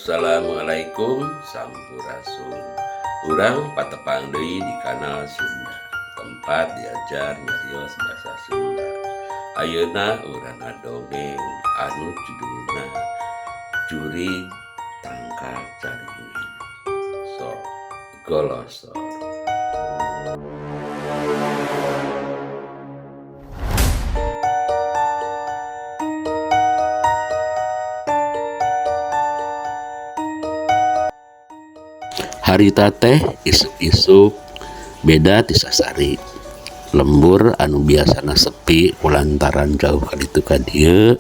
Assalamualaikum, Sampurasun. Urang patepang deui di kanal Sunda, tempat diajar nyarios bahasa Sunda. Ayeuna urang ngadongeng anu judulna Jurig Tangkal Caringin. Sok golosor. Harita teh isuk-isuk beda ti sasari. Lembur anu biasana sepi kulantaran jauh ka ditu ka dieu,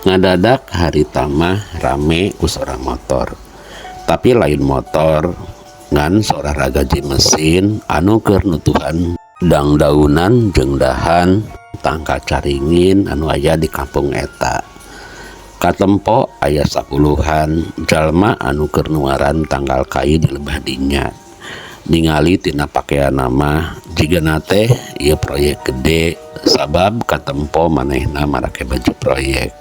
ngadadak harita mah rame ku sora motor. Tapi lain motor, ngan sora ragaji mesin anu keur nutuhan dangdaunan jeung dahan tangkal caringin anu aya di kampung eta. Katempo aya sapuluhan jalma anu keur nuaran tangkal kai di lebah dinya. Ningali tina pakeanna mah jigana teh ieu proyek gede sabab katempo manehna marake baju proyek.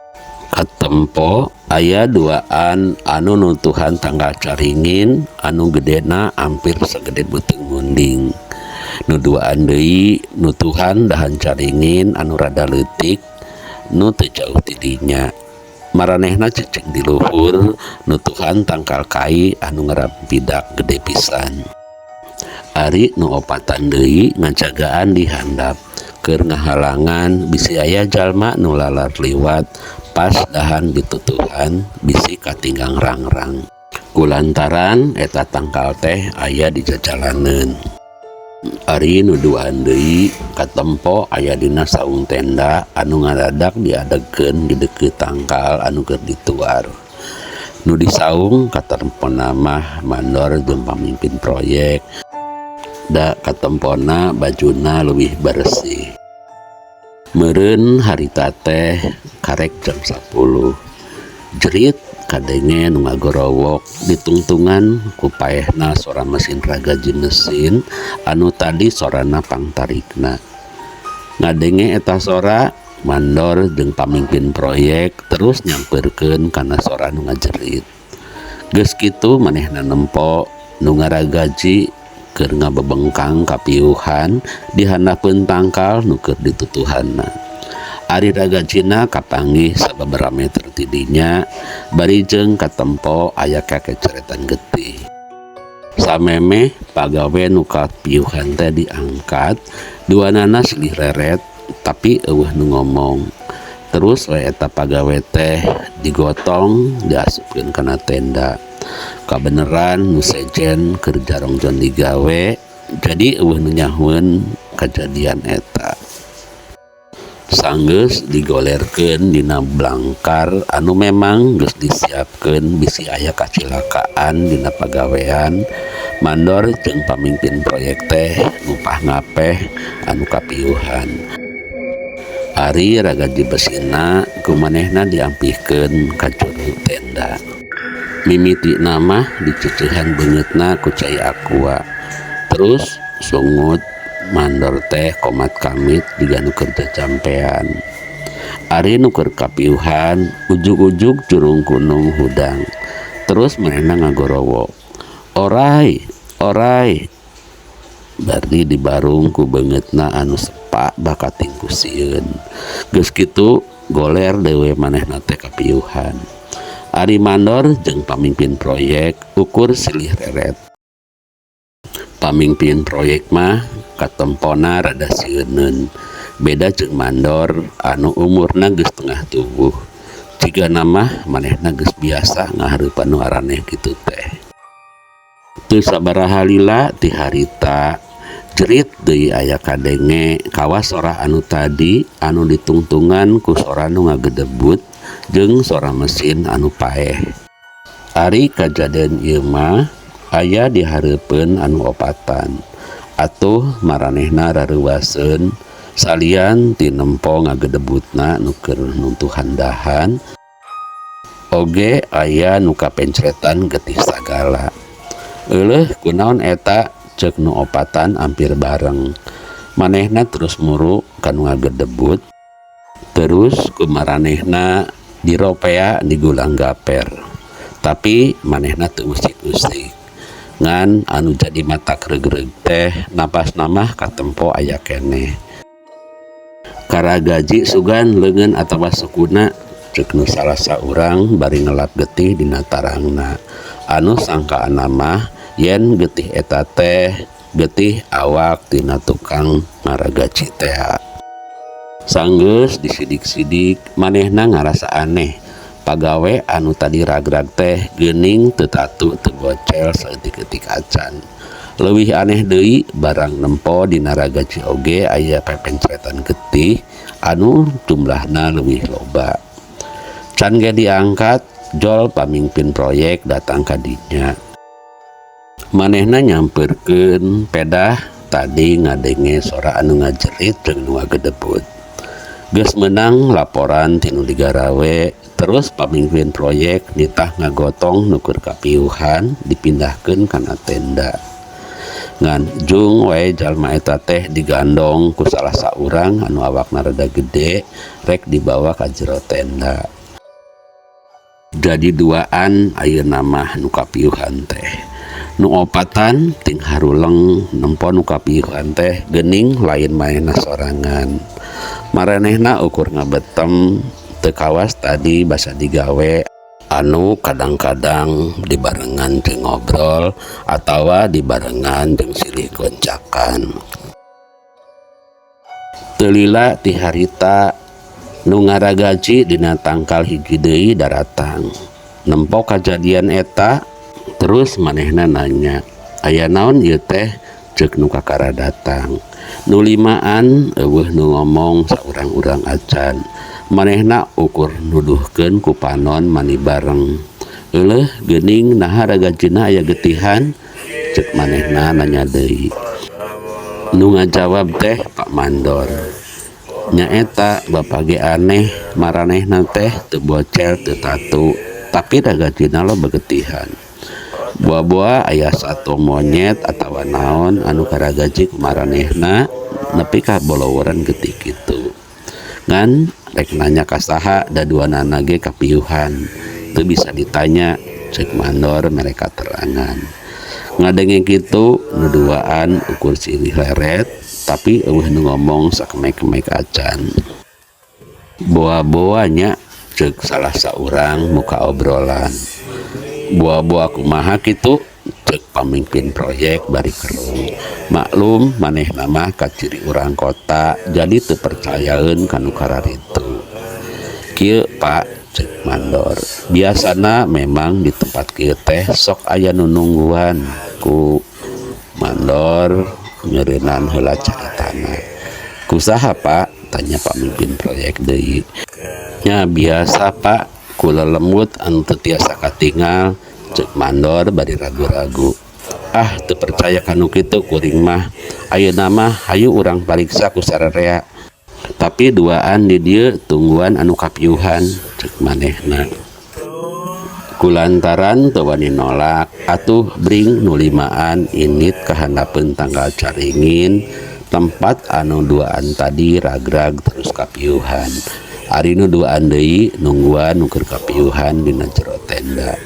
Katempo aya duaan anu nutuhan tangkal caringin anu gedena ampir sagede beuteung munding. Nu duaan deui nutuhan dahan caringin anu rada leutik nu teu jauh ti dinya. Maranehna ceceng di luhur nutuhan tangkal kai anu ngarampidak gede pisan. Ari nu opatan deui ngajagaan di handap keur ngahalangan bisi aya jalma nu lalar liwat pas dahan ditutuhan bisi katinggang rangrang. Kulantaran eta tangkal teh aya di jajalaneun. Ari nu duaan deui katempo aya dina saung tenda anu ngadadak diadegkeun di deukeut tangkal anu keur dituar. Nu di saung katempona mah mandor jeung pamimpin proyek. Da katempona bajuna leuwih bersih. Meureun harita teh karek jam 10. Jerit kadenge nu ngagorowok ditungtungan ku paehna sora mesin ragaji mesin anu tadi sorana pangtarikna. Ngadenge eta sora, mandor jeung pamimpin proyek terus nyamperkeun kana sora nu ngajerit. Geus kitu manehna nempo nu ngaragaji keur ngabebengkang kapiuhan di handapeun tangkal nu keur ditutuhanna. Ari ragajina kapanggih sababaraha meter ti dinya bari jeung katempo aya kakeceretan getih. Samemeh pagawe nu kapiuhan teh diangkat, duanana silih reret tapi eueuh nu ngomong. Terus we eta pagawe teh digotong diasupkeun kana tenda. Kabeneran nu sejen keur jarongjon digawe, jadi eueuh nu nyahueun kajadian eta. Sanggeus digolerkeun dina blangkar anu memang geus disiapkeun bisi aya kacilakaan dina pagawean, mandor jeung pamimpin proyek teh ngupah ngapeh anu kapiuhan. Ari ragaji besina ku manehna diampihkeun ka juru tenda. Mimitina mah diceceuhan beungeutna ku cai aqua. Terus sungut mandor teh komat kamit jiga nu keur jajampean. Ari nu keur kapiuhan ujug-ujug jurung kunung hudang. Terus manehna ngagorowo. Orai, orai. Bari dibarung ku beungeutna anu sepak bakating ku sieun. Geus kitu goler deui manehna teh kapiuhan. Ari mandor jeung pamimpin proyek ukur silih reret. Pamimpin proyek mah katempona rada sieuneun, beda jeung mandor anu umurna geus tengah tubuh. Jigana mah manehna geus biasa ngahareupan nu araneh kitu teh. Teu sabaraha lila ti harita jerit deui aya kadenge kawas sora anu tadi anu ditungtungan ku sora nu ngagedebut jeung sora mesin anu paeh. Ari kajadian ieu mah aya di hareupeun anu opatan. Atuh maranehna rareuwaseun salian ti nempo ngagedebutna nu keur nuntuhan dahan oge aya nu kapencretan getih sagala. Euleuh kunaon eta ceuk nu opatan ampir bareng. Manehna terus muru ka nu ngagedebut. Terus ku maranehna diropea digulang gaper. Tapi manehna teu usik-usik. Ngan anu jadi matak regreg teh napasna mah katempo aya keneh. Karagaji sugan leungeun atawa sukuna ceuk nu salah saurang bari ngelap getih dina tarangna. Anu sangkaanna mah yen getih eta teh getih awak tina tukang ngaragaji tea. Sanggeus disidik-sidik manehna ngarasa aneh. Pagawe anu tadi ragrag teh geuning teu tatu teu bocel saeutik-eutik acan. Leuwih aneh deui barang nempo dina ragaji oge aya pepencretan getih anu jumlahna leuwih loba. Can ge diangkat jol pamingpin proyek datang ka dinya. Manehna nyamperkeun pedah tadi ngadenge sora anu ngajerit jeung nu ngagedebut. Geus meunang laporan ti nu digarawe terus pamingpin proyek nitah ngagotong nu keur kapiuhan dipindahkeun kana tenda. Ngan jung wae jalma eta teh digandong ku salah saurang anu awakna rada gede rek dibawa ka jero tenda. Jadi duaan ayeuna mah nu kapiuhan teh. Nu opatan ting haruleng nempo nu kapiuhan teh geuning lain manehna sorangan. Maranehna ukur ngabetem teu kawas tadi basa digawe anu kadang-kadang dibarengan jeung ngobrol atawa dibarengan jeung silih goncakan. Teu lila ti harita nu ngaragaji dina tangkal hiji deui daratang. Nempo kajadian eta terus manehna nanya, "Aya naon ieu teh?" Ceuk nu kakara datang. Nu limaan euweuh nu ngomong saurang-urang acan. Manehna ukur nuduhkeun ku panon mani bareng. "Euleuh geuning naha ragajina aya getihan?" Ceuk manehna nanya deui. Nu ngajawab teh Pak Mandor. Nyaeta bapak ge aneh maranehna teh teu bocel teu tatu tapi ragajina loba getihan. Boa-boa aya sato monyet atawa naon anu karagaji ku maranehna nepi ka boloworan getih kitu. Ngan rek nanya ka saha da duanana ge kapiuhan teu bisa ditanya ceuk mandor mere katerangan. Ngadenge kitu nu duaan ukur silih leret tapi euweuh nu ngomong sakemek-kemek acan. Boa-boa nya ceuk salah saurang muka obrolan. Boa-boa kumaha kitu ceuk pamimpin proyek bari kerung. Maklum manehna mah kaciri urang kota jadi teu percayaeun ka nu kararitu. Kieu Pak ceuk mandor, biasana memang di tempat kieu teh sok aya nu nungguan ku mandor nyeureunnan heula caritana. Ku saha Pak? Tanya pamimpin proyek deui. Nya biasa Pak ku lelembut anu teu tiasa katingal ceuk mandor bari ragu-ragu. Ah teu percaya ka nu kitu kuring mah. Ayeuna mah hayu urang pariksa ku sararea. Tapi duaan di dieu tungguan anu kapiuhan ceuk manehna. Kulantaran teu wani nolak atuh bring nu limaan indit ka handapeun tangkal caringin tempat anu duaan tadi ragrag terus kapiuhan. Ari nu duaan deui nungguan nu keur kapiuhan dina jero tenda.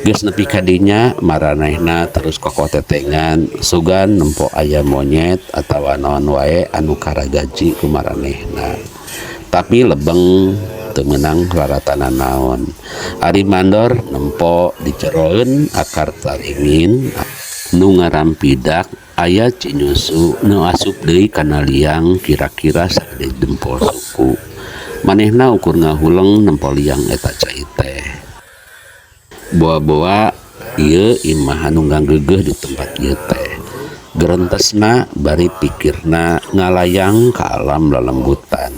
Geus nepi ka dinya maranehna terus kokotetengan sugan nempo aya monyet atawa naon wae anu karagaji ku maranehna. Tapi lebeng teu meunang laratana naon. Ari mandor nempo dijeroeun akar caringin nu ngarampidak aya cinyusu nu asup deui kana liang kira-kira sagede jempol suku. Manehna ukur ngahuleng nempo liang eta cai teh. Boa-boa ieu imah anu ngageugeuh di tempat ieu teh. Gerentesna bari pikirna ngalayang ka alam lelembutan.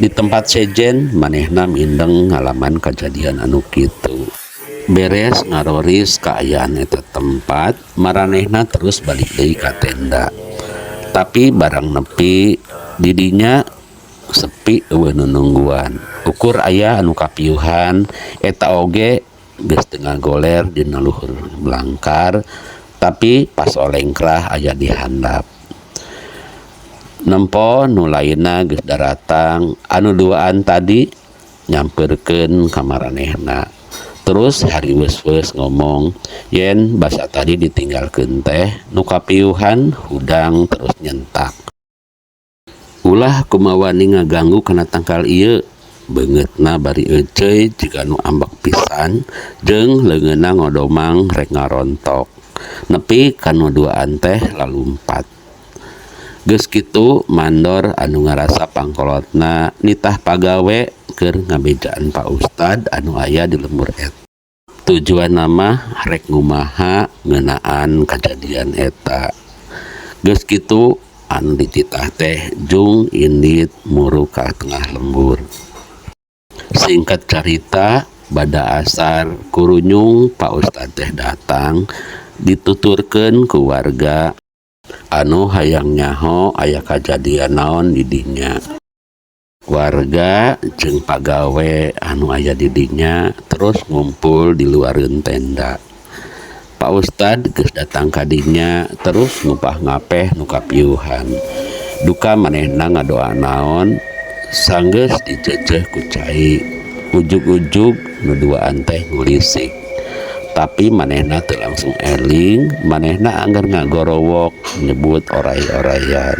Di tempat sejen manehna mindeng ngalaman kajadian anu kitu. Beres ngaroris kaayaan eta tempat, maranehna terus balik deui ka tenda. Tapi barang nepi didinya sepi euweuh nu nungguan. Ukur aya anu kapiuhan eta oge geus teu ngagoler dina luhur blangkar tapi pas olengkrah aya di handap. Nempo nu lainna geus daratang anu duaan tadi nyamperkeun ka maranehna. Terus hariweus-weus ngomong yen basa tadi ditinggalkeun teh nu kapiuhan hudang terus nyentak. Ulah kumaha wani ngaganggu kana tangkal ieu, beungeutna bari euceuy jiga nu ambek pisan jeung leungeunna ngodomang rek ngarontok. Nepi ka nu duaan teh lalumpat. Geus kitu mandor anu ngarasa pangkolotna nitah pagawe keur ngabejaan Pa Ustad anu aya di lembur eta. Tujuanna mah rek ngumaha ngeunaan kajadian eta. Geus kitu anu dititah teh jung indit muru ka tengah lembur. Singkat carita bada asar kurunyung Pa Ustad teh datang dituturkeun ku warga anu hayang nyaho aya kajadian naon di dinya. Warga jeung pagawe anu aya di dinya terus ngumpul di luareun tenda. Pak Ustad geus datang ka dinya terus ngupah ngapeh nu kapiuhan. Duka manehna ngadoa naon sanggeus dijeujeuh ku cai. Ujug-ujug nu duaan teh ngulisik. Tapi manehna teu langsung eling, manehna angger ngagorowok nyebut oray-orayan.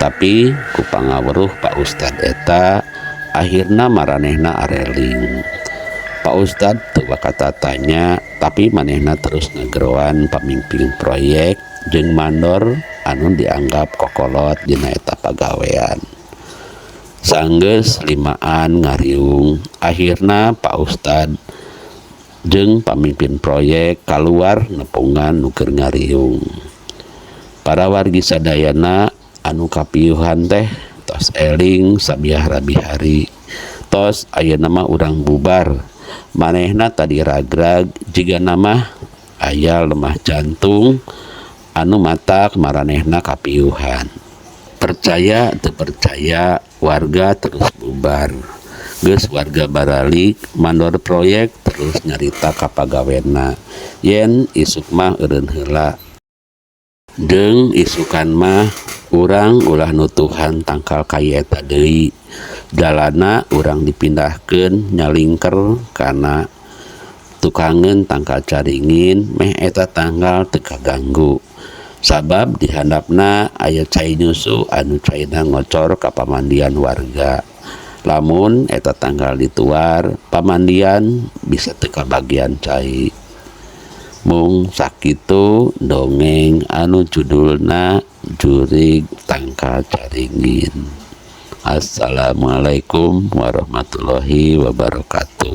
Tapi ku pangaweruh Pak Ustad eta akhirna maranehna areling. Pak Ustad teu waka tatanya, tapi manehna terus ngageroan pamimpin proyek jeung mandor anu dianggap kokolot dina eta pagawean. Sanggeus limaan ngariung, akhirna Pak Ustad jeung pamimpin proyek kaluar nepungan nu keur ngariung. Para wargi sadayana anu kapiuhan teh tos eling sabiah rabi hari. Tos ayeuna mah urang bubar. Manehna tadi ragrag jigana mah aya lemah jantung anu matak maranehna kapiuhan. Percaya teu percaya warga terus bubar. Geus warga baralik, mandor proyek terus nyarita ka pagawena yen isuk mah eureun heula. Jeung isukan mah urang ulah nutuhan tangkal kai eta deui. Jalanna urang dipindahkeun nyalingker kana tukangeun tangkal caringin meh eta tangkal teu kaganggu. Sabab di handapna aya cai nyusu anu caina ngocor ka pamandian warga. Lamun eta tangkal dituar, pamandian bisa teu kabagian cai. Mung sakitu dongeng anu judulna Jurig Tangkal Caringin. Assalamualaikum warahmatullahi wabarakatuh.